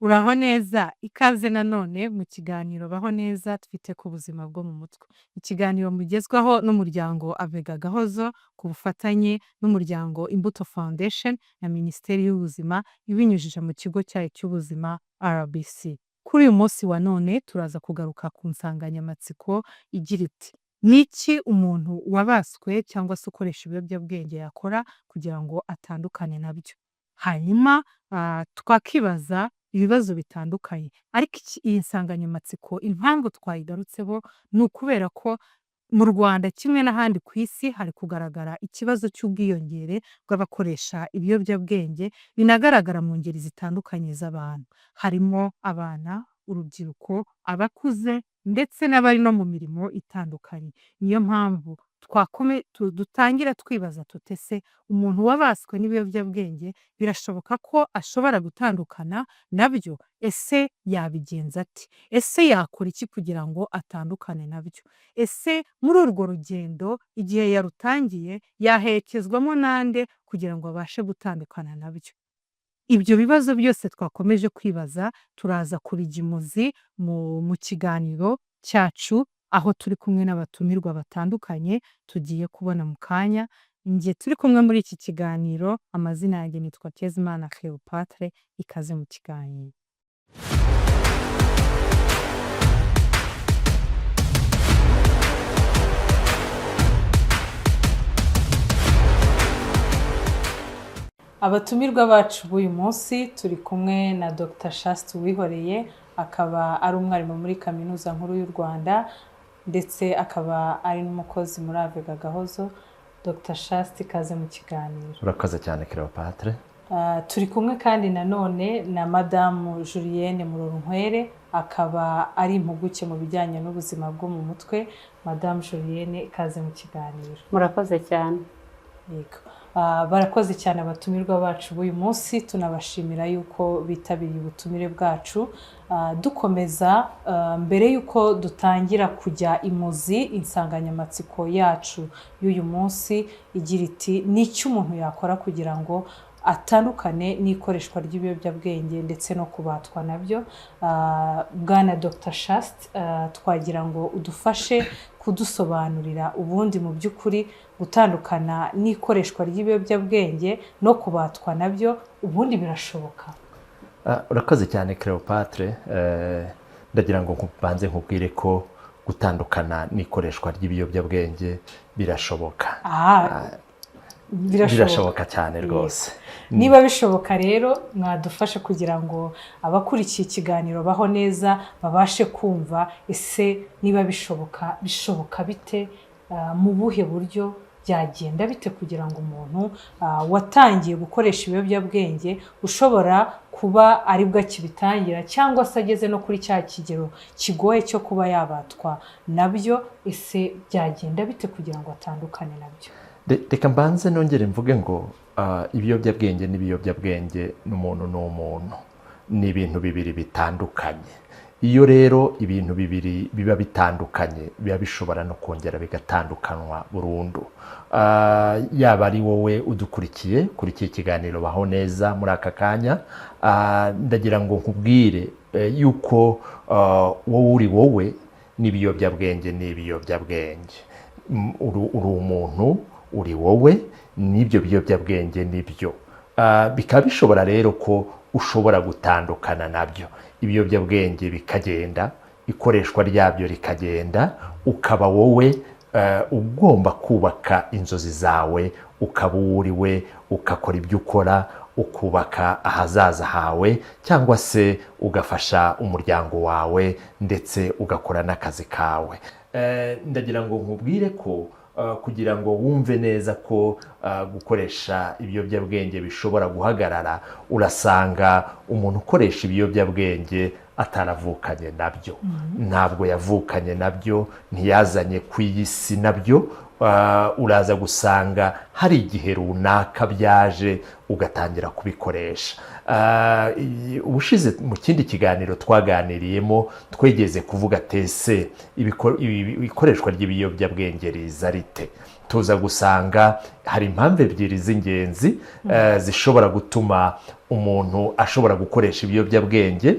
Uraho neza, ikaze nanone mu kiganiro Baho Neza twite ku buzima bwo mu mutwe. Ikiganiro mugezwaho n'umuryango Avega Gahozo ku bufatanye n'umuryango Imbuto Foundation na Minisiteri y'Ubuzima ibinyujije mu kigo cyayo cy'ubuzima RBC. Kuri uyu munsi wa none turaza kugaruka ku nsanganyamatsiko igira iti: "Ni iki umuntu wabaswe cyangwa se ukoresha ibiyobyabwenge yakora kugira ngo atandukane nabyo?" Hanyuma twakibaza ibibazo bitandukanye, ariko iyi nsanganyamatsiko impamvu twayigarutseho ni ukubera ko mu Rwanda kimwe n'ahandi ku isi hari kugaragara ikibazo cy'ubwiyongere bw'abakoresha ibiyobyabwenge binagaragara mu ngeri zitandukanye z'abantu, harimo abana, urubyiruko, abakuze ndetse n'abari no mu mirimo itandukanye. Niyo mpamvu dutangira twibaza tuti: "Ese umuntu wabaswe n'ibiyobyabwenge birashoboka ko ashobora gutandukana nabyo? Ese yabigenza ate? Ese yakora iki kugira ngo atandukane nabyo? Ese muri urwo rugendo igihe yarutangiye yaherekezwamo nande kugira ngo abashe gutandukana nabyo?" Ibyo bibazo byose twakomeje kwibaza turaza kubijya imuzi mu kiganiro cyacu, aho turi kumwe n'abatumirwa batandukanye tugiye kubona mu kanya. Njye turi kumwe muri iki kiganiro, amazina yanjye nitwa Kezimana Cleopatre, ikaze mu kiganiro. Abatumirwa bacu b'uyu munsi turi kumwe na Dr Shaste Uwihoreye, akaba ari umwarimu muri Kaminuza Nkuru y'u Rwanda ndetse akaba ari n'umukozi muri Avega Gahozo. Dr Shaste, ikaze mu kiganiro. Urakoze cyane, Cleopatre. Turi kumwe kandi nanone na Madamu Julienne Murorunkwere, akaba ari impuguke mu bijyanye n'ubuzima bwo mu mutwe. Madamu Julienne, ikaze mu kiganiro. Murakoze cyane. Yego. Barakoze cyane abatumirwa bacu b'uyu munsi, tunabashimira yuko bitabiriye ubutumire bwacu. Dukomeza, mbere yuko dutangira kujya imuzi insanganyamatsiko yacu y'uyu munsi igira iti: "Ni iki umuntu yakora kugira ngo atandukane n'ikoreshwa ry'ibiyobyabwenge ndetse no kubatwa nabyo?" Bwana Dr Shaste, twagira ngo udufashe kudusobanurira ubundi mu by'ukuri gutandukana n'ikoreshwa ry'ibiyobyabwenge no kubatwa nabyo ubundi birashoboka? Urakoze cyane, Cleopatre. Ndagira ngo mbanze nkubwire ko gutandukana n'ikoreshwa ry'ibiyobyabwenge birashoboka. Birashoboka. Birashoboka cyane rwose. Niba bishoboka rero, mwadufashe kugira ngo abakurikiye ikiganiro Baho Neza babashe kumva: ese niba bishoboka, bishoboka bite? Mu buhe buryo byagenda bite kugira ngo umuntu watangiye gukoresha ibiyobyabwenge, ushobora kuba aribwo akibitangira cyangwa se ageze no kuri cya kigero kigoye cyo kuba yabatwa nabyo, ese byagenda bite kugira ngo atandukane nabyo? Reka mbanze nongere mvuge ngo ibiyobyabwenge n'ibiyobyabwenge n'umuntu ni umuntu, ni ibintu bibiri bitandukanye. Iyo rero ibintu bibiri biba bitandukanye, biba bishobora no kongera bigatandukanywa burundu. Yaba ari wowe udukurikiye kuri iki kiganiro Baho Neza muri aka kanya, ndagira ngo nkubwire yuko wowe uri wowe n'ibiyobyabwenge ni ibiyobyabwenge. Uri umuntu, uri wowe, n'ibyo biyobyabwenge nibyo. Bikaba bishobora rero ko ushobora gutandukana nabyo, ibiyobyabwenge bikagenda, ikoreshwa ryabyo rikagenda, ukaba wowe ugomba kubaka inzozi zawe, ukaba uwo uri we, ugakora ibyo ukora, ukubaka ahazaza hawe cyangwa se ugafasha umuryango wawe, ndetse ugakora n'akazi kawe. Ndagira ngo nkubwire ko kugira ngo wumve neza ko gukoresha ibiyobyabwenge bishobora guhagarara, urasanga umuntu ukoresha ibiyobyabwenge ataravukanye nabyo, ntabwo yavukanye nabyo, ntiyazanye ku iyi si nabyo. Uraza gusanga hari igihe runaka byaje ugatangira kubikoresha. Ubushize mu kindi kiganiro twaganiriyemo, twegeze kuvuga tese ikoreshwa ry'ibiyobyabwenge riza rite? Tuza gusanga hari impamvu ebyiri z'ingenzi zishobora gutuma umuntu ashobora gukoresha ibiyobyabwenge.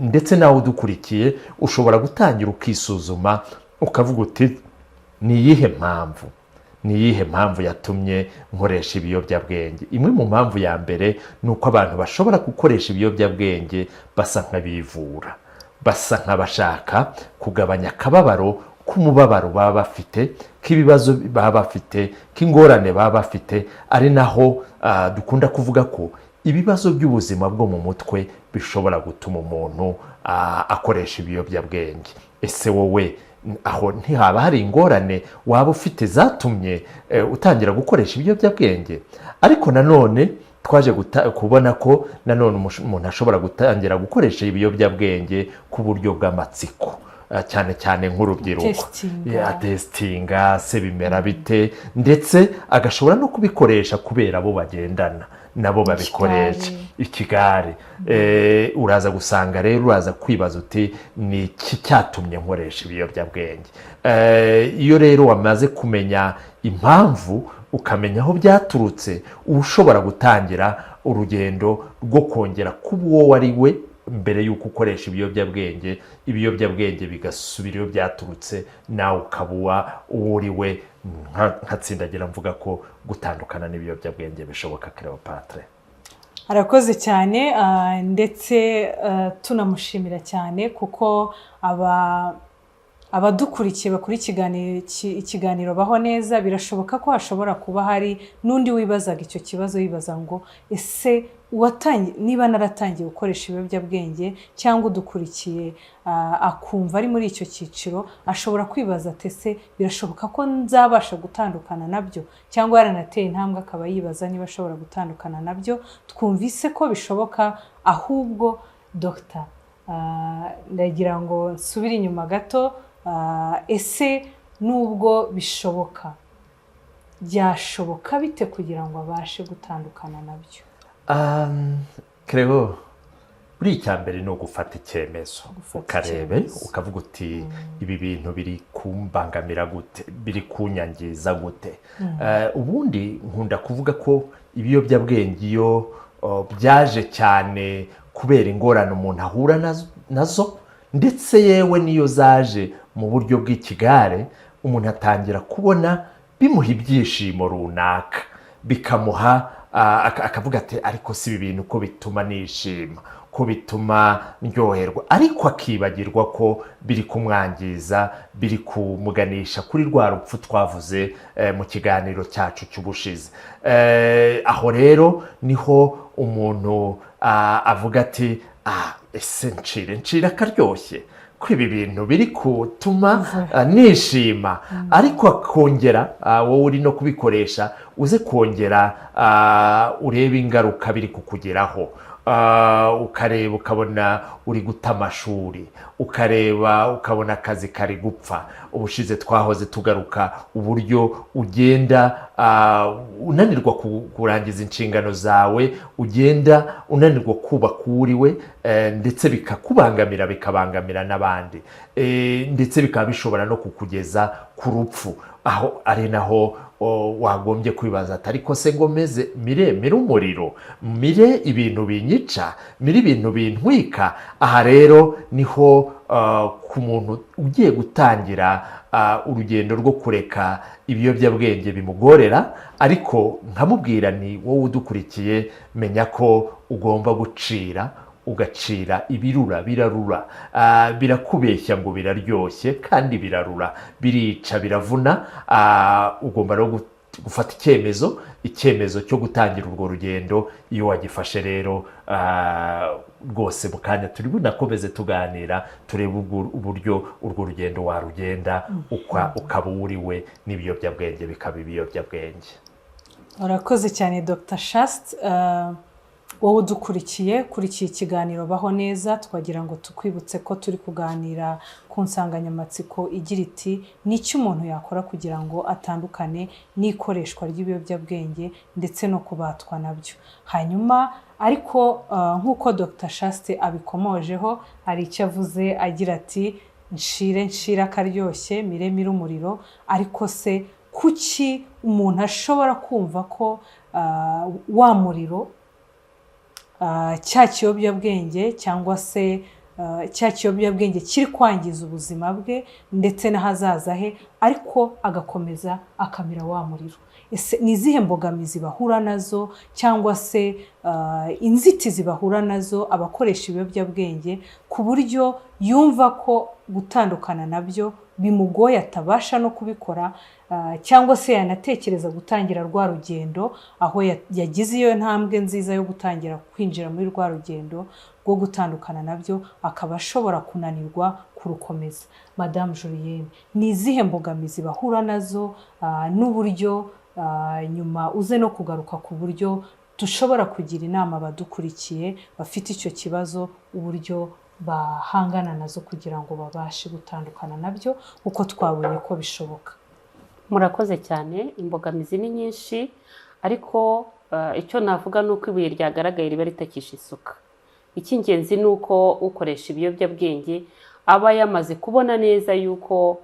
Ndetse nawe udukurikiye ushobora gutangira ukisuzuma, ukavuga uti: "Ni iyihe mpamvu, ni iyihe mpamvu yatumye nkoresha ibiyobyabwenge?" Imwe mu mpamvu ya mbere ni uko abantu bashobora gukoresha ibiyobyabwenge basa nk'abivura, basa nk'abashaka kugabanya akababaro k'umubabaro baba bafite, k'ibibazo baba bafite, k'ingorane baba bafite. Ari naho dukunda kuvuga ko ibibazo by'ubuzima bwo mu mutwe bishobora gutuma umuntu akoresha ibiyobyabwenge. Ese wowe aho ntihaba hari ingorane waba ufite zatumye utangira gukoresha ibiyobyabwenge? Ariko nanone twaje kubona ko nanone umuntu ashobora gutangira gukoresha ibiyobyabwenge ku buryo bw'amatsiko, cyane cyane nk'urubyiruko. Testinga. Yeah, testinga se bimera bite, ndetse agashobora no kubikoresha kubera abo bagendana nabo babikoresha, ikigare. Uraza gusanga rero uraza kwibaza uti: "Ni iki cyatumye nkoresha ibiyobyabwenge?" Iyo rero wamaze kumenya impamvu, ukamenya aho byaturutse, uba ushobora gutangira urugendo rwo kongera kuba uwo wari we mbere y'uko ukoresha ibiyobyabwenge, ibiyobyabwenge bigasubira iyo byaturutse, nawe ukaba uwo uri we. Nkatsindagira mvuga ko gutandukana n'ibiyobyabwenge bishoboka, Cleopatre. Arakoze cyane, ndetse tunamushimira cyane kuko aba abadukurikiye bakora ikiganiro Baho Neza, birashoboka ko hashobora kuba hari n'undi wibazaga icyo kibazo, yibaza ngo: "Ese niba naratangiye gukoresha ibiyobyabwenge?" Cyangwa udukurikiye akumva ari muri icyo cyiciro, ashobora kwibaza ati: "Ese birashoboka ko nzabasha gutandukana nabyo?" Cyangwa yaranateye intambwe akaba yibaza niba ashobora gutandukana nabyo. Twumvise ko bishoboka. Ahubwo dogita, ndagira ngo nsubire inyuma gato. Ese nubwo bishoboka, byashoboka bite kugira ngo abashe gutandukana nabyo? Cleo, buriya icya mbere ni ugufata icyemezo. Gufata ukarebe, icyemezo. Ukavuga uti: "Ibi bintu biri kumbangamira gute? Biri kunyangiza gute?" Ubundi nkunda kuvuga ko ibiyobyabwenge iyo byaje cyane kubera ingorane umuntu ahura nazo, ndetse yewe n'iyo zaje mu buryo bw'ikigare, umuntu atangira kubona bimuha ibyishimo runaka, bikamuha akavuga ati: "Ariko si ibi bintu ko bituma nishima, ko bituma ndyoherwa?" Ariko akibagirwa ko biri kumwangiza, biri kumuganisha kuri rwa rupfu twavuze mu kiganiro cyacu cy'ubushize. Aho rero niho umuntu avuga ati: "Ah, ese ncire ncire akaryoshye ko ibi bintu biri gutuma nishima?" Ariko akongera, wowe uri no kubikoresha, uze kongera urebe ingaruka biri kukugeraho. Ukareba ukabona uri guta amashuri, ukareba ukabona akazi kari gupfa. Ubushize twahoze tugaruka uburyo ugenda unanirwa kurangiza inshingano zawe, ugenda unanirwa kubaka uwo uri we, ndetse bikakubangamira, bikabangamira n'abandi, ndetse bikaba bishobora no kukugeza ku rupfu. Aho ari naho wagombye kwibaza ati: "Ariko se ngo meze mire mire umuriro, mire ibintu binyica, mire ibintu bintwika?" Aha rero niho ku muntu ugiye gutangira urugendo rwo kureka ibiyobyabwenge bimugorera. Ariko nkamubwira ni wowe udukurikiye, menya ko ugomba gucira, ugacira ibirura. Birarura, birakubeshya ngo biraryoshye kandi birarura, birica, biravuna. Ugomba rero gufata icyemezo cyo gutangira urwo rugendo. Iyo wagifashe rero, rwose mu kanya turi bunakomeze tuganira, turebe uburyo urwo rugendo warugenda, ukaba uwuriwe n'ibiyobyabwenge bikaba ibiyobyabwenge. Urakoze cyane, Dr Shast. Wowe udukurikiye kurikiye ikiganiro Baho Neza, twagira ngo tukwibutse ko turi kuganira ku nsanganyamatsiko igira iti: "Ni iki umuntu yakora kugira ngo atandukane n'ikoreshwa ry'ibiyobyabwenge ndetse no kubatwa nabyo?" Hanyuma ariko nk'uko Dr Chaste abikomojeho, hari icyo avuze agira ati: "Nshire nshire akaryoshye, mire mire umuriro." Ariko se kuki umuntu ashobora kumva ko wa muriro, cya kiyobyabwenge cyangwa se cya kiyobyabwenge kiri kwangiza ubuzima bwe ndetse n'ahazaza he, ariko agakomeza akamira wa muriro? Ese ni izihe mbogamizi bahura nazo cyangwa se inzitizi bahura nazo abakoresha ibiyobyabwenge, ku buryo yumva ko gutandukana nabyo bimugoye, atabasha no kubikora, cyangwa se yanatekereza gutangira rwa rugendo, aho yagize iyo ntambwe nziza yo gutangira kwinjira muri rwa rugendo rwo gutandukana nabyo, akaba ashobora kunanirwa kurukomeza? Madamu Julienne, ni izihe mbogamizi bahura nazo, n'uburyo nyuma uze no kugaruka ku buryo dushobora kugira inama abadukurikiye bafite icyo kibazo, uburyo bahangana nazo kugira ngo babashe gutandukana nabyo, kuko twabonye ko bishoboka? Murakoze cyane. Imbogamizi ni nyinshi, ariko icyo navuga ni uko ibuye ryagaragaye riba ritakishe isuka. Icy'ingenzi ni uko ukoresha ibiyobyabwenge aba yamaze kubona neza yuko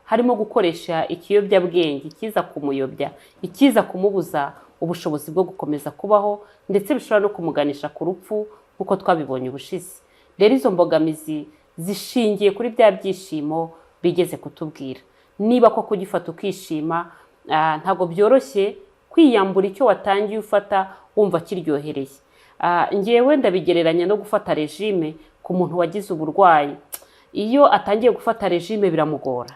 harimo gukoresha ikiyobyabwenge ikiza kumuyobya, ikiza kumubuza ubushobozi bwo gukomeza kubaho, ndetse bishobora no kumuganisha ku rupfu nk'uko twabibonye ubushize. Rero izo mbogamizi zishingiye kuri bya byishimo bigeze kutubwira. Niba koko ugifata ukishima, ntabwo byoroshye kwiyambura icyo watangiye ufata wumva kiryohereye. Ngewe ndabigereranya no gufata régime ku muntu wagize uburwayi. Iyo atangiye gufata régime biramugora.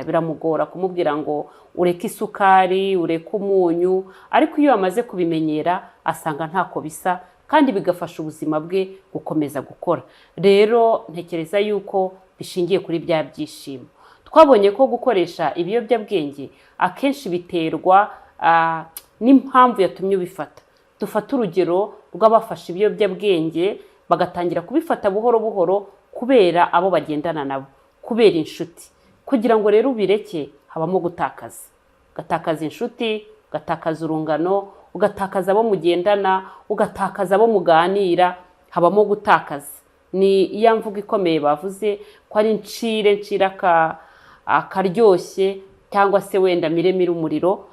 Biramugora kumubwira ngo ureke isukari, ureke umunyu, ariko iyo amaze kubimenyera asanga ntako bisa, kandi bigafasha ubuzima bwe gukomeza gukora. Rero ntekereza yuko bishingiye kuri bya byishimo. Twabonye ko gukoresha ibiyobyabwenge akenshi biterwa n'impamvu yatumye ubifata. Dufate urugero rw'abafashe ibiyobyabwenge bagatangira kubifata buhoro buhoro kubera abo bagendana nabo, kubera inshuti. Kugira ngo rero ubireke habamo gutakaza, ugatakaza inshuti, ugatakaza urungano, ugatakaza abo mugendana, ugatakaza abo muganira. Habamo gutakaza. Ni ya mvugo ikomeye bavuze ko ari ncire ncire akaryoshye cyangwa se wenda mire mire umuriro.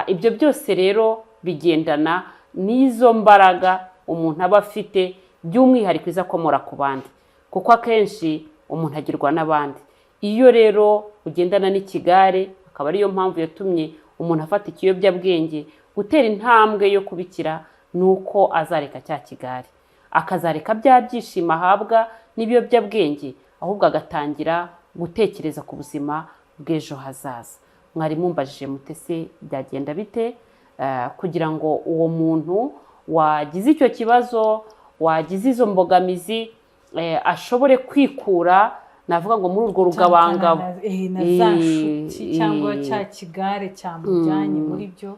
Ibyo byose rero bigendana n'izo mbaraga umuntu aba afite, by'umwihariko izo akomora ku bandi, kuko akenshi umuntu agirwa n'abandi. Iyo rero ugendana n'ikigare, akaba ariyo mpamvu yatumye umuntu afata ikiyobyabwenge, gutera intambwe yo kubikira ni uko azareka cya kigare, akazareka bya byishimo ahabwa n'ibiyobyabwenge, ahubwo agatangira gutekereza ku buzima bw'ejo hazaza. Mwari mumbajije mutese byagenda bite kugira ngo uwo muntu wagize icyo kibazo, wagize izo mbogamizi, ashobore kwikura, navuga ngo muri urwo rugabangabo na za nshuti cyangwa cya kigare cyamujyanye muri byo,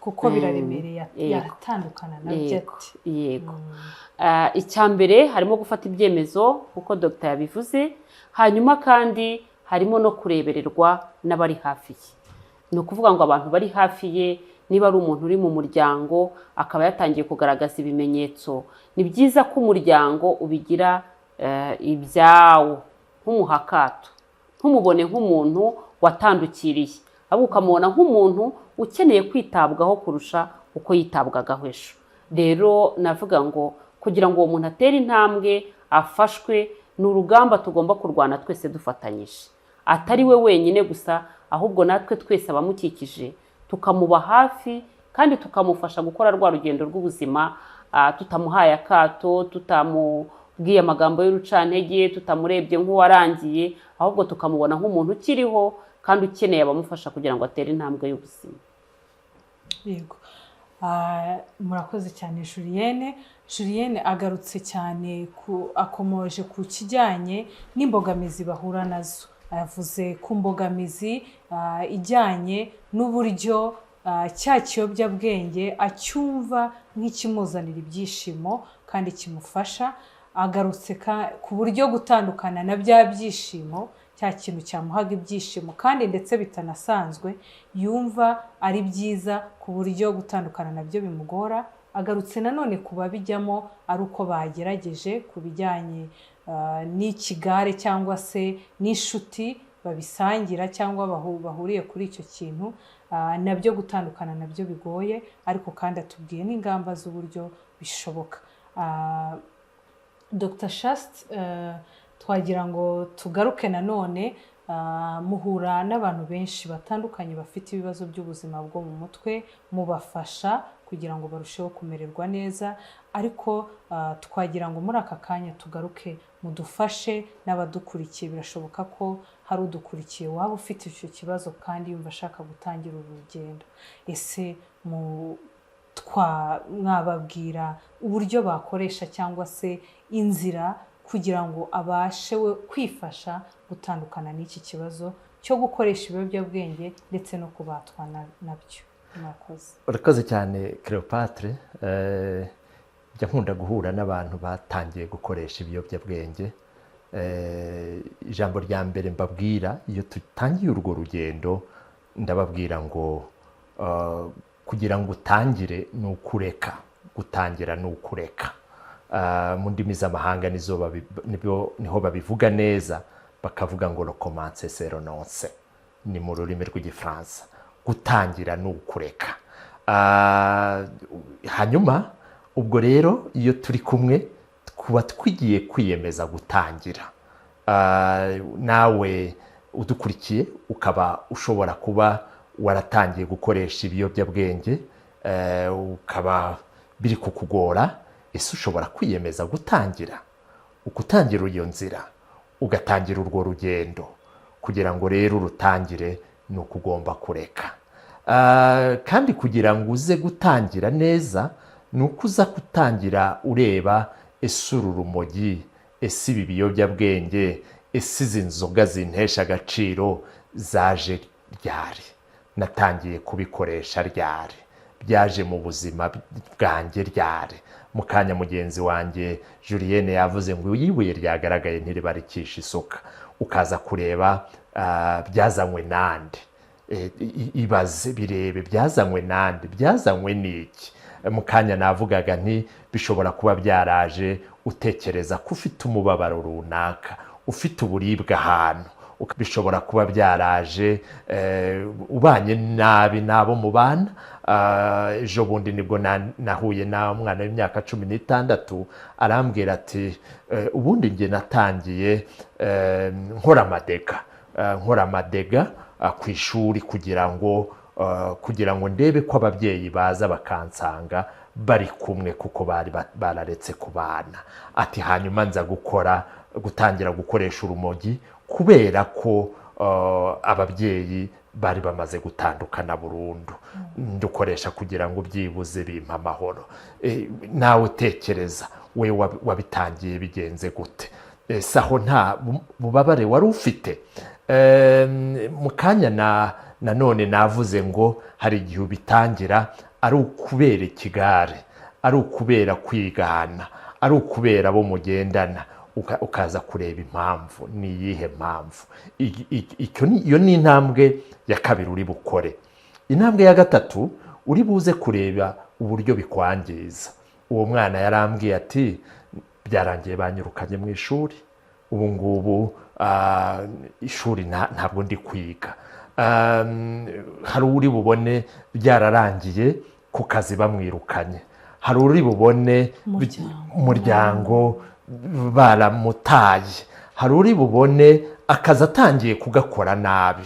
kuko biraremereye, yatandukana nabyo ati? Yego. Icya mbere harimo gufata ibyemezo kuko dogita yabivuze, hanyuma kandi harimo no kurebererwa n'abari hafi ye. Ni ukuvuga ngo abantu bari hafi ye, niba ari umuntu uri mu muryango akaba yatangiye kugaragaza ibimenyetso, ni byiza ko umuryango ubigira ibyawo, nk'umuhakato, ntumubone nk'umuntu watandukiriye, ahubwo ukamubona nk'umuntu ukeneye kwitabwaho kurusha uko yitabwagaho ejo. Rero navuga ngo kugira ngo uwo muntu atere intambwe afashwe, ni urugamba tugomba kurwana twese dufatanyije, atari we wenyine gusa, ahubwo natwe twese abamukikije tukamuba hafi kandi tukamufasha gukora rwa rugendo rw'ubuzima, tutamuhaye akato, tutamubwiye amagambo y'urucantege, tutamurebye nk'uwarangiye, ahubwo tukamubona nk'umuntu ukiriho kandi ukeneye abamufasha kugira ngo atere intambwe y'ubuzima. Yego. Murakoze cyane, Julienne. Julienne agarutse cyane ku akomoje ku kijyanye n'imbogamizi bahura nazo. Yavuze ku mbogamizi ijyanye n'uburyo cya kiyobyabwenge acyumva nk'ikintu kiryoshye, nk'ikimuzanira ibyishimo kandi kimufasha. Agarutse ku buryo gutandukana na bya byishimo, cya kintu cyamuhaga ibyishimo kandi ndetse bitanasanzwe, yumva ari byiza ku buryo gutandukana nabyo bimugora. Agarutse nanone ku babijyamo ari uko bagerageje ku bijyanye n'ikigare cyangwa se n'inshuti babisangira cyangwa bahuriye kuri icyo kintu, nabyo gutandukana nabyo bigoye, ariko kandi atubwiye n'ingamba z'uburyo bishoboka. Dr Shast, twagira ngo tugaruke nanone, muhura n'abantu benshi batandukanye bafite ibibazo by'ubuzima bwo mu mutwe, mubafasha kugira ngo barusheho kumererwa neza, ariko twagira ngo muri aka kanya tugaruke mudufashe n'abadukurikiye. Birashoboka ko hari udukurikiye waba ufite icyo kibazo kandi yumva ashaka gutangira uru rugendo. Ese mu mwababwira uburyo bakoresha cyangwa se inzira kugira ngo abashe we kwifasha gutandukana n'iki kibazo cyo gukoresha ibiyobyabwenge ndetse no kubatwa nabyo? Mwakoze. Urakoze cyane, Cleopatre. Njya nkunda guhura n'abantu batangiye gukoresha ibiyobyabwenge. Ijambo rya mbere mbabwira iyo tutangiye urwo rugendo, ndababwira ngo kugira ngo utangire ni ukureka, gutangira ni ukureka. Mu ndimi z'amahanga niho babivuga neza, bakavuga ngo "recommencer, c'est renoncer", ni mu rurimi rw'Igifaransa. Gutangira ni ukureka. Hanyuma ubwo rero iyo turi kumwe tuba twigiye kwiyemeza gutangira. Nawe udukurikiye ukaba ushobora kuba waratangiye gukoresha ibiyobyabwenge, ukaba biri kukugora, ese ushobora kwiyemeza gutangira, gutangira iyo nzira, ugatangira urwo rugendo? Kugira ngo rero urutangire ni uko ugomba kureka. Kandi kugira ngo uze gutangira neza ni uko uza gutangira ureba: ese uru rumogi, ese ibi biyobyabwenge, ese izi nzoga zintesha agaciro zaje ryari? Natangiye kubikoresha ryari? Byaje mu buzima bwanjye ryari? Mu kanya mugenzi wanjye Julienne yavuze ngo iyo ibuye ryagaragaye ntiribarikisha isuka. Ukaza kureba byazanywe nande. Ibaze, birebe, byazanywe nande, byazanywe n'iki? Mu kanya navugaga nti bishobora kuba byaraje utekereza ko ufite umubabaro runaka, ufite uburibwe ahantu. Bishobora kuba byaraje ubanye nabi n'abo mubana. Ejo bundi nibwo nahuye n'umwana w'imyaka 16, arambwira ati: "Ubundi njye natangiye nkora amadega, nkora amadega ku ishuri kugira ngo ndebe ko ababyeyi baza bakansanga bari kumwe, kuko bari bararetse kubana." Ati: "Hanyuma nza gukora, gutangira gukoresha urumogi kubera ko ababyeyi bari bamaze gutandukana burundu, ndukoresha kugira ngo byibuze bimpe amahoro." Nawe utekereza we wabitangiye bigenze gute? Ese aho nta bubabare wari ufite? Mu kanya na nanone navuze ngo hari igihe ubitangira ari ukubera ikigare, ari ukubera kwigana, ari ukubera abo mugendana. Ukaza kureba impamvu ni iyihe mpamvu. Iyo ni intambwe ya kabiri uri bukore. Intambwe ya gatatu, uri buze kureba uburyo bikwangiza. Uwo mwana yarambwiye ati: "Byarangiye banyirukanye mu ishuri, ubu ngubu ishuri ntabwo ndi kwiga." Hari uri bubone byararangiye ku kazi bamwirukanye, hari uri bubone Umuryango. umuryango baramutaye, hari uri bubone akazi atangiye kugakora nabi.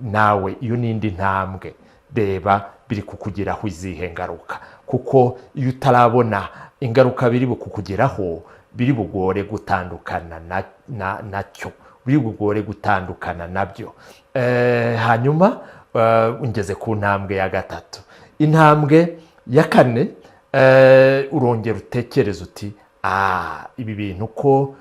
Nawe iyo ni indi ntambwe. Reba biri kukugiraho izihe ngaruka, kuko iyo utarabona ingaruka biri bukukugeraho, biri bugore gutandukana nacyo, biri bugore gutandukana nabyo. Hanyuma ngeze ku ntambwe ya gatatu. Intambwe ya kane, urongera utekereza uti: "Ibi bintu ko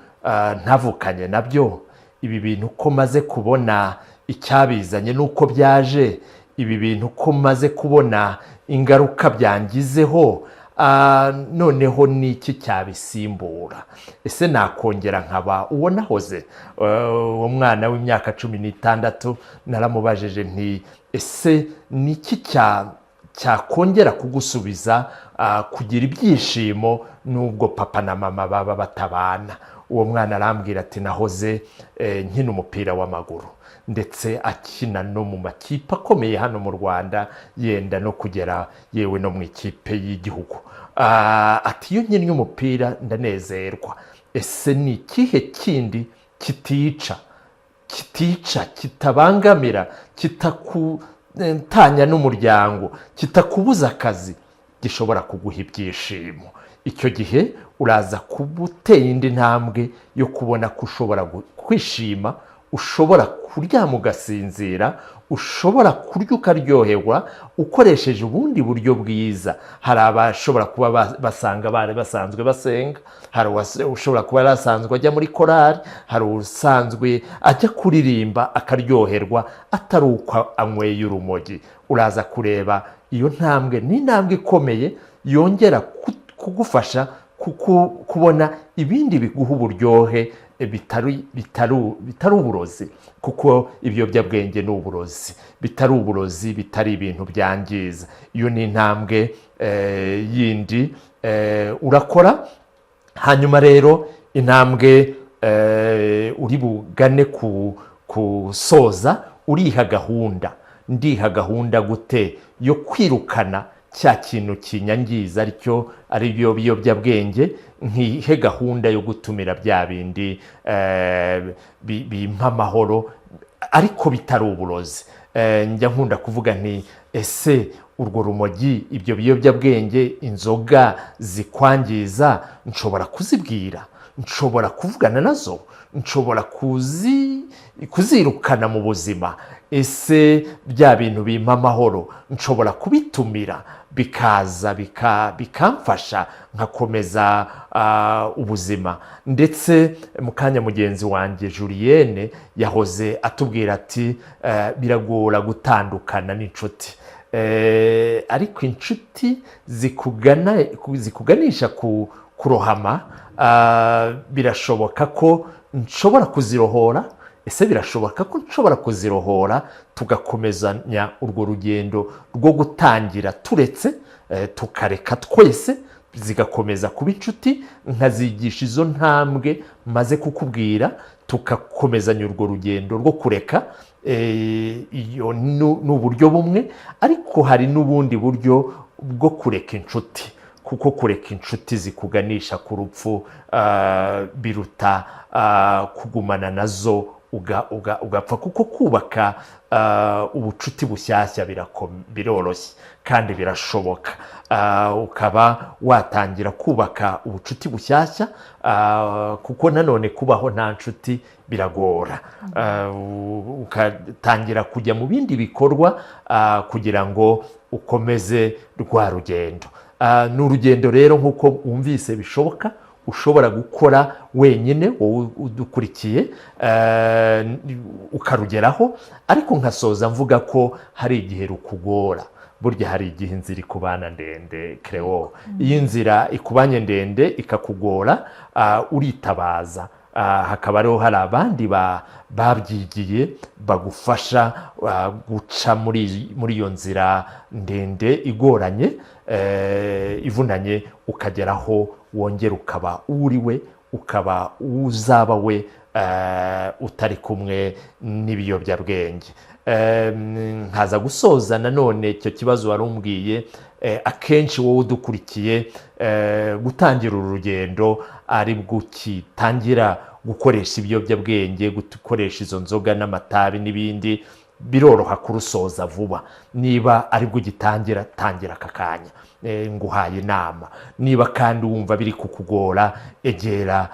ntavukanye nabyo, ibi bintu ko maze kubona icyabizanye n'uko byaje, ibi bintu ko maze kubona ingaruka byangizeho." Noneho ni iki cyabisimbura? Ese nakongera nkaba uwo nahoze? Uwo mwana w'imyaka 16 naramubajije nti: "Ese ni iki cyakongera kugusubiza kugira ibyishimo nubwo papa na mama baba batabana?" Uwo mwana arambwira ati: "Nahoze nkina umupira w'amaguru," ndetse akina no mu makipe akomeye hano mu Rwanda, yenda no kugera yewe no mu ikipe y'igihugu. Ati: "Iyo nkinnye umupira ndanezerwa. Ese ni ikihe kindi kitica, kitabangamira, kitakutanya n'umuryango, kitakubuza akazi, gishobora kuguha ibyishimo?" Icyo gihe uraza kuba uteye indi ntambwe yo kubona ko ushobora kwishima, ushobora kuryama ugasinzira, ushobora kurya ukaryoherwa ukoresheje ubundi buryo bwiza. Hari abashobora kuba basanga bari basanzwe basenga, hari ushobora kuba yarasanzwe ajya muri korali, hari usanzwe ajya kuririmba akaryoherwa atari uko anyweye urumogi. Uraza kureba iyo ntambwe ni intambwe ikomeye yongera kugufasha kubona ibindi biguha uburyohe bitari uburozi, kuko ibiyobyabwenge ni uburozi, bitari uburozi, bitari ibintu byangiza. Iyo ni intambwe yindi urakora. Hanyuma rero intambwe uri bugane ku kusoza, uriha gahunda. Ndiha gahunda gute yo kwirukana cya kintu kinyangiza, aricyo ari byo biyobyabwenge, nkihe gahunda yo gutumira bya bindi bimpa amahoro ariko bitari uburozi? Njya nkunda kuvuga nti: "Ese urwo rumogi, ibyo biyobyabwenge, inzoga zikwangiza, nshobora kuzibwira, nshobora kuvugana nazo, nshobora kuzirukana mu buzima? Ese bya bintu bimpa amahoro nshobora kubitumira bikaza bikamfasha nkakomeza ubuzima?" Ndetse mu kanya mugenzi wanjye Julienne yahoze atubwira ati: "Biragora gutandukana n'inshuti." Ariko inshuti zikugana, zikuganisha ku kurohama, birashoboka ko nshobora kuzirohora? Ese birashoboka ko nshobora kuzirohora tugakomezanya urwo rugendo rwo gutangira turetse, tukareka twese, zigakomeza kuba inshuti, nkazigisha izo ntambwe maze kukubwira, tugakomezanya urwo rugendo rwo kureka? Iyo ni uburyo bumwe, ariko hari n'ubundi buryo bwo kureka inshuti, kuko kureka inshuti zikuganisha ku rupfu biruta kugumana nazo ugapfa, kuko kubaka ubucuti bushyashya biroroshye kandi birashoboka. Ukaba watangira kubaka ubucuti bushyashya, kuko nanone kubaho nta nshuti biragora. Ukatangira kujya mu bindi bikorwa kugira ngo ukomeze rwa rugendo. Ni urugendo rero, nk'uko wumvise, bishoboka, ushobora gukora wenyine, wowe udukurikiye, ukarugeraho. Ariko nkasoza mvuga ko hari igihe rukugora. Burya hari igihe inzira ikubana ndende, Cleo. Iyo inzira ikubanye ndende ikakugora, uritabaza. Hakaba rero hari abandi babyigiye bagufasha guca muri iyo nzira ndende igoranye, ivunanye, ukageraho wongera ukaba uri we, ukaba uzaba we utari kumwe n'ibiyobyabwenge. Nkaza gusoza nanone icyo kibazo wari umbwiye. Akenshi wowe udukurikiye, gutangira uru rugendo ari bwo ukitangira gukoresha ibiyobyabwenge, gukoresha izo nzoga n'amatabi n'ibindi, biroroha kurusoza vuba. Niba aribwo ugitangira, tangira aka kanya. Nguhaye inama. Niba kandi wumva biri kukugora, egera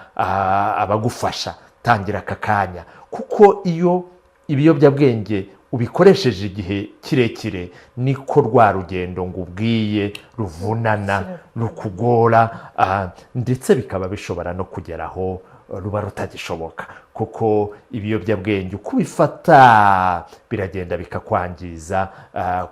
abagufasha, tangira aka kanya, kuko iyo ibiyobyabwenge ubikoresheje igihe kirekire, niko rwa rugendo ngubwiye ruvunana, rukugora, ndetse bikaba bishobora no kugeraho ruba rutagishoboka, kuko ibiyobyabwenge uko ubifata biragenda bikakwangiza,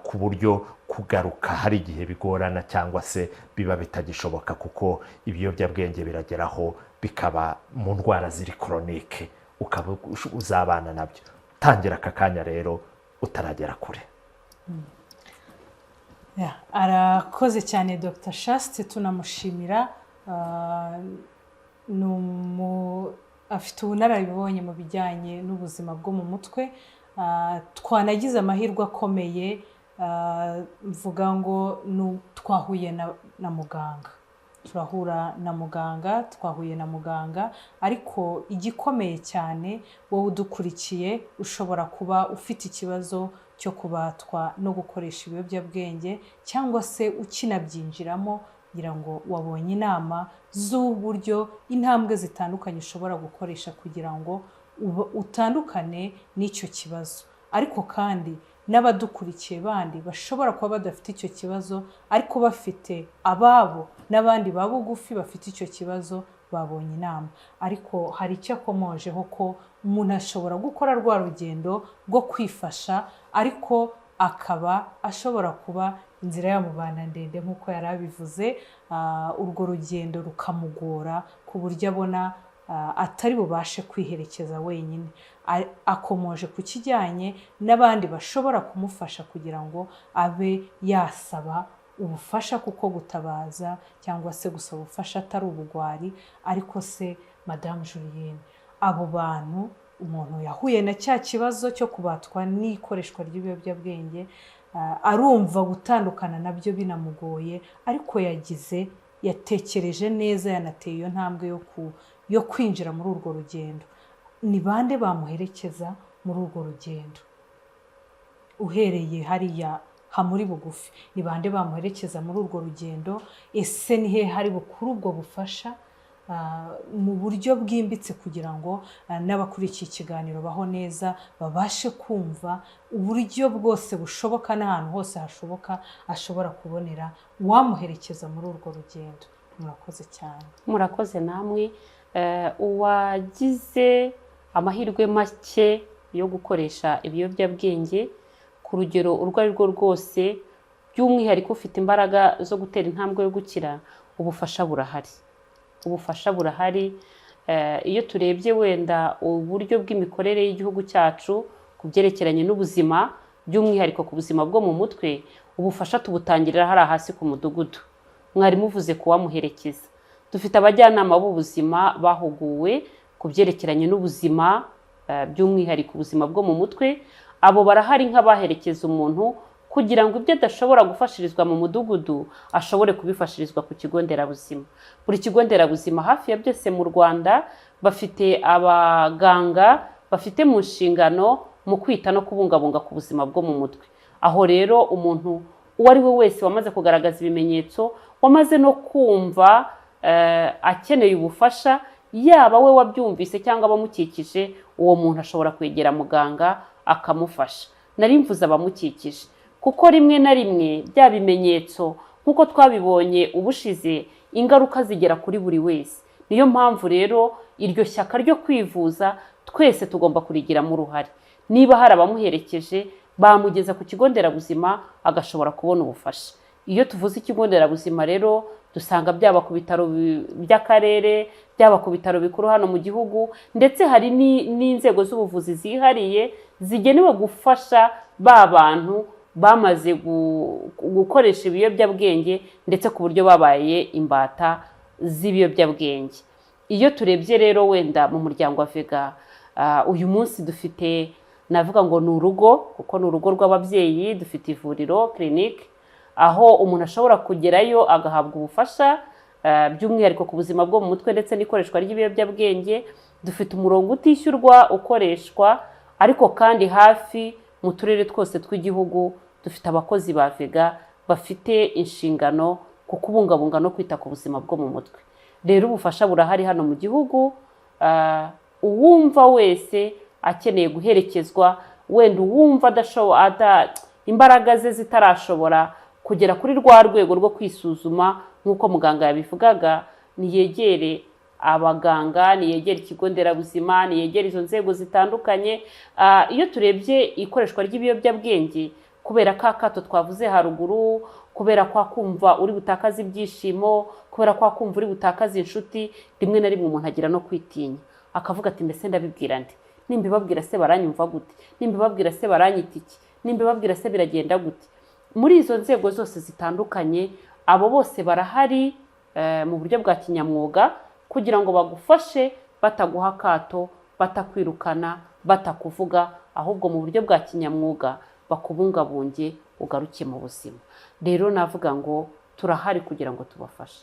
ku buryo Kugaruka hari igihe bigorana cyangwa se biba bitagishoboka, kuko ibiyobyabwenge birageraho bikaba mu ndwara ziri chronique, ukaba uzabana nabyo. Tangira aka kanya rero utaragera kure. Yeah, arakoze cyane Dr Shaste, tunamushimira. Afite ubunararibonye mu bijyanye n'ubuzima bwo mu mutwe. Twanagize amahirwe akomeye, mvuga ngo twahuye na muganga, turahura na muganga, twahuye na muganga. Ariko igikomeye cyane, wowe udukurikiye ushobora kuba ufite ikibazo cyo kubatwa no gukoresha ibiyobyabwenge cyangwa se ukinabyinjiramo, ngira ngo wabonye inama z'uburyo, intambwe zitandukanye ushobora gukoresha kugira ngo utandukane n'icyo kibazo. Ariko kandi n'abadukurikiye bandi bashobora kuba badafite icyo kibazo ariko bafite ababo n'abandi ba bugufi bafite icyo kibazo, babonye inama. Ariko hari icyo akomojeho, ko umuntu ashobora gukora rwa rugendo rwo kwifasha, ariko akaba ashobora kuba inzira yamubana ndende nk'uko yari abivuze, urwo rugendo rukamugora ku buryo abona atari bubashe kwiherekeza wenyine. Akomoje ku kijyanye n'abandi bashobora kumufasha kugira ngo abe yasaba ubufasha, kuko gutabaza cyangwa se gusaba ubufasha atari ubugwari. Ariko se Madamu Julienne, abo bantu, umuntu yahuye na cya kibazo cyo kubatwa n'ikoreshwa ry'ibiyobyabwenge, arumva gutandukana nabyo binamugoye, ariko yatekereje neza, yanateye iyo ntambwe yo kwinjira muri urwo rugendo, ni bande bamuherekeza muri urwo rugendo? Uhereye hariya hamuri bugufi, ni bande bamuherekeza muri urwo rugendo? Ese ni he hari bukuru ubwo bufasha mu buryo bwimbitse, kugira ngo n'abakurikiye ikiganiro Baho Neza babashe kumva uburyo bwose bushoboka n'ahantu hose hashoboka ashobora kubonera uwamuherekeza muri urwo rugendo? Murakoze cyane. Murakoze namwe. Uwagize amahirwe make yo gukoresha ibiyobyabwenge ku rugero urwo ari rwo rwose, by'umwihariko ufite imbaraga zo gutera intambwe yo gukira, ubufasha burahari, ubufasha burahari. Iyo turebye wenda uburyo bw'imikorere y'igihugu cyacu ku byerekeranye n'ubuzima, by'umwihariko ku buzima bwo mu mutwe, ubufasha tubutangirira hariya hasi ku mudugudu. Mwari muvuze kuwamuherekeza, dufite abajyanama b'ubuzima bahuguwe ku byerekeranye n'ubuzima, by'umwihariko ubuzima bwo mu mutwe. Abo barahari nk'abaherekeza umuntu kugira ngo ibyo adashobora gufashirizwa mu mudugudu ashobore kubifashirizwa ku kigo nderabuzima. Buri kigo nderabuzima hafi ya byose mu Rwanda bafite abaganga bafite mu nshingano mu kwita no kubungabunga ku buzima bwo mu mutwe. Aho rero umuntu uwo ari we wese wamaze kugaragaza ibimenyetso, wamaze no kumva akeneye ubufasha, yaba we wabyumvise cyangwa abamukikije, uwo muntu ashobora kwegera muganga akamufasha. Nari mvuze abamukikije kuko rimwe na rimwe bya bimenyetso nk'uko twabibonye ubushize, ingaruka zigera kuri buri wese. Niyo mpamvu rero iryo shyaka ryo kwivuza twese tugomba kurigiramo uruhare. Niba hari abamuherekeje, bamugeza ku kigo nderabuzima agashobora kubona ubufasha. Iyo tuvuze ikigo nderabuzima rero, dusanga byaba ku bitaro by'akarere, byaba ku bitaro bikuru hano mu gihugu, ndetse hari n'inzego z'ubuvuzi zihariye zigenewe gufasha ba bantu bamaze gukoresha ibiyobyabwenge ndetse ku buryo babaye imbata z'ibiyobyabwenge. Iyo turebye rero wenda mu muryango wa Vega, uyu munsi dufite, navuga ngo ni urugo, kuko ni urugo rw'ababyeyi, dufite ivuriro, clinique, aho umuntu ashobora kugerayo agahabwa ubufasha, by'umwihariko ku buzima bwo mu mutwe ndetse n'ikoreshwa ry'ibiyobyabwenge. Dufite umurongo utishyurwa ukoreshwa, ariko kandi hafi mu turere twose tw'igihugu dufite abakozi ba Vega bafite inshingano ku kubungabunga no kwita ku buzima bwo mu mutwe. Rero ubufasha burahari hano mu gihugu. Uwumva wese akeneye guherekezwa, wenda uwumva imbaraga ze zitarashobora kugera kuri rwa rwego rwo kwisuzuma nk'uko muganga yabivugaga, niyegere abaganga, niyegere ikigo nderabuzima, niyegere izo nzego zitandukanye. Iyo turebye ikoreshwa ry'ibiyobyabwenge, Kubera ka kato twavuze haruguru, kubera kwa kumva uri butakaze ibyishimo, kubera kwa kumva uri butakaze inshuti, rimwe na rimwe umuntu agira no kwitinya, akavuga ati: "Mbese ndabibwira nde? Nimbibabwira se baranyumva gute? Nimbibabwira se baranyita iki? Nimbibabwira se biragenda gute?" Muri izo nzego zose zitandukanye, abo bose barahari mu buryo bwa kinyamwuga kugira ngo bagufashe, bataguha akato, batakwirukana, batakuvuga, ahubwo mu buryo bwa kinyamwuga bakubungabunge, ugaruke mu buzima. Rero navuga ngo turahari kugira ngo tubafashe.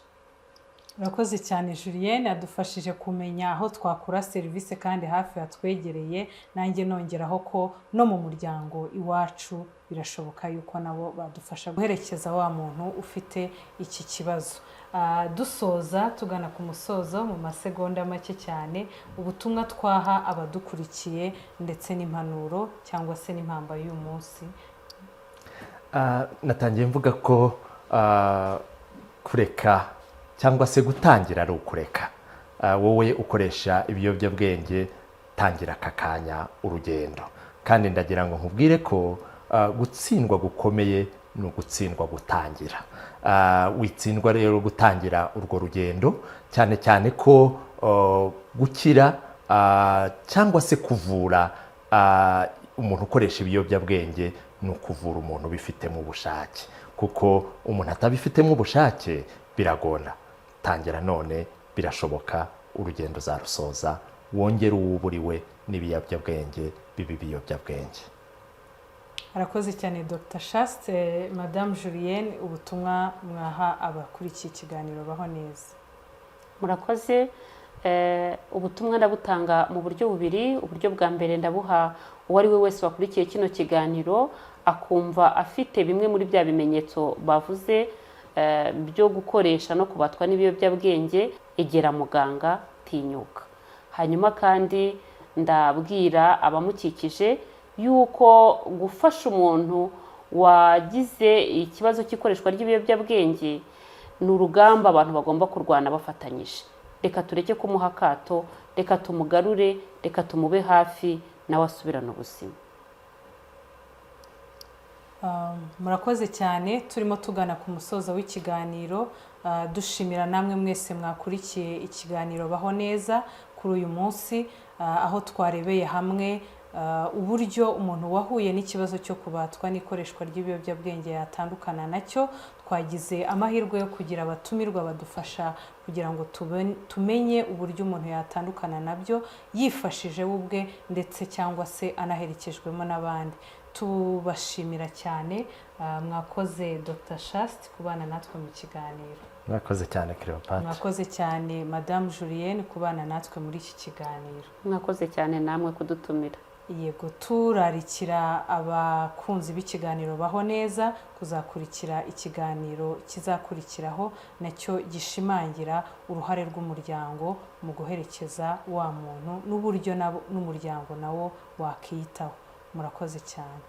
Urakoze cyane, Julienne, adufashije kumenya aho twakura serivisi kandi hafi hatwegereye. Nanjye nongeraho ko no mu muryango iwacu birashoboka yuko nabo badufasha guherekeza wa muntu ufite iki kibazo. Dusoza, tugana ku musozo, mu masegonda make cyane, ubutumwa twaha abadukurikiye ndetse n'impanuro cyangwa se n'impamba y'uyu munsi? Natangiye mvuga ko kureka cyangwa se gutangira ari ukureka. Wowe ukoresha ibiyobyabwenge, tangira aka kanya urugendo. Kandi ndagira ngo nkubwire ko gutsindwa gukomeye ni ugutsindwa gutangira. Witsindwa rero gutangira urwo rugendo, cyane cyane ko gukira cyangwa se kuvura umuntu ukoresha ibiyobyabwenge ni ukuvura umuntu ubifitemo ubushake, kuko umuntu atabifitemo ubushake biragora. Tangira none, birashoboka, urugendo uzarusoza, wongere uwuburiwe n'ibiyobyabwenge biba ibiyobyabwenge. Arakoze cyane Dr Chaste. Madamu Julienne, ubutumwa mwaha abakurikiye ikiganiro Baho Neza? Murakoze. Ubutumwa ndabutanga mu buryo bubiri. Uburyo bwa mbere ndabuha uwo ari we wese wakurikiye kino kiganiro akumva afite bimwe muri bya bimenyetso bavuze byo gukoresha no kubatwa n'ibiyobyabwenge: egera muganga, tinyuka. Hanyuma kandi ndabwira abamukikije yuko gufasha umuntu wagize ikibazo cy'ikoreshwa ry'ibiyobyabwenge ni urugamba abantu bagomba kurwana bafatanyije. Reka tureke kumuha akato, reka tumugarure, reka tumube hafi, nawe asubirane ubuzima. Murakoze cyane. Turimo tugana ku musozo w'ikiganiro, dushimira namwe mwese mwakurikiye ikiganiro Baho Neza kuri uyu munsi, aho twarebeye hamwe uburyo umuntu wahuye n'ikibazo cyo kubatwa n'ikoreshwa ry'ibiyobyabwenge yatandukana nacyo. Twagize amahirwe yo kugira abatumirwa badufasha kugira ngo tumenye uburyo umuntu yatandukana nabyo yifashije we ubwe ndetse cyangwa se anaherekejwemo n'abandi. Tubashimira cyane. Mwakoze Dr Chaste kubana natwe mu kiganiro. Mwakoze cyane, Cleopatra. Mwakoze cyane, Madamu Julienne, kubana natwe muri iki kiganiro. Mwakoze cyane namwe kudutumira. Yego, turarikira abakunzi b'ikiganiro Baho Neza kuzakurikira ikiganiro kizakurikiraho, nacyo gishimangira uruhare rw'umuryango mu guherekeza wa muntu n'uburyo n'umuryango nawo wakiyitaho. Murakoze cyane.